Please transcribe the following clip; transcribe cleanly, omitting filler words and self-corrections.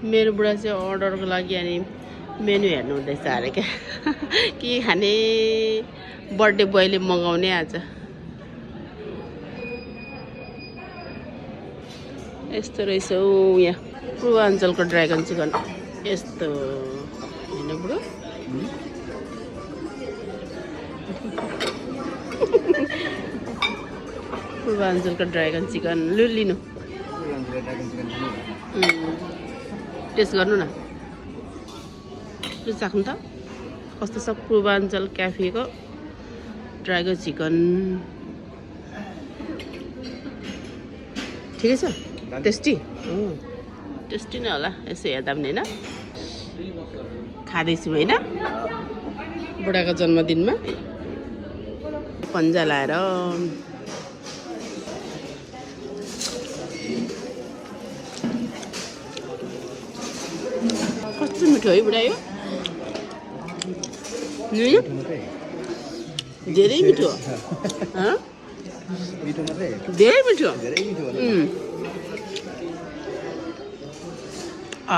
मेरो बुढा चाहिँ अर्डरको लागि अनि मेनु हेर्नु हुँदैछ अरे क्या के खाने बर्थडे बोयले मगाउने आज यस्तो रहेछ यहाँ पूर्वाञ्चलको ड्रागन चिकन यस्तो हैन बुढो पूर्वाञ्चलको ड्रागन चिकन लिनु टेस्ट गर्नु न चाख्नु त कस्तो छ पूर्वाञ्चल क्याफेको ड्रागन चिकन ठिकै छ टेस्टी टेस्टी नै होला यसो हेर्दा पनि होइन खाँदैछु होइन बुढाको जन्मदिनमा पन्जा लाएर कस्तो मिठो है बुढा यो धेरै मिठो धेरै मिठो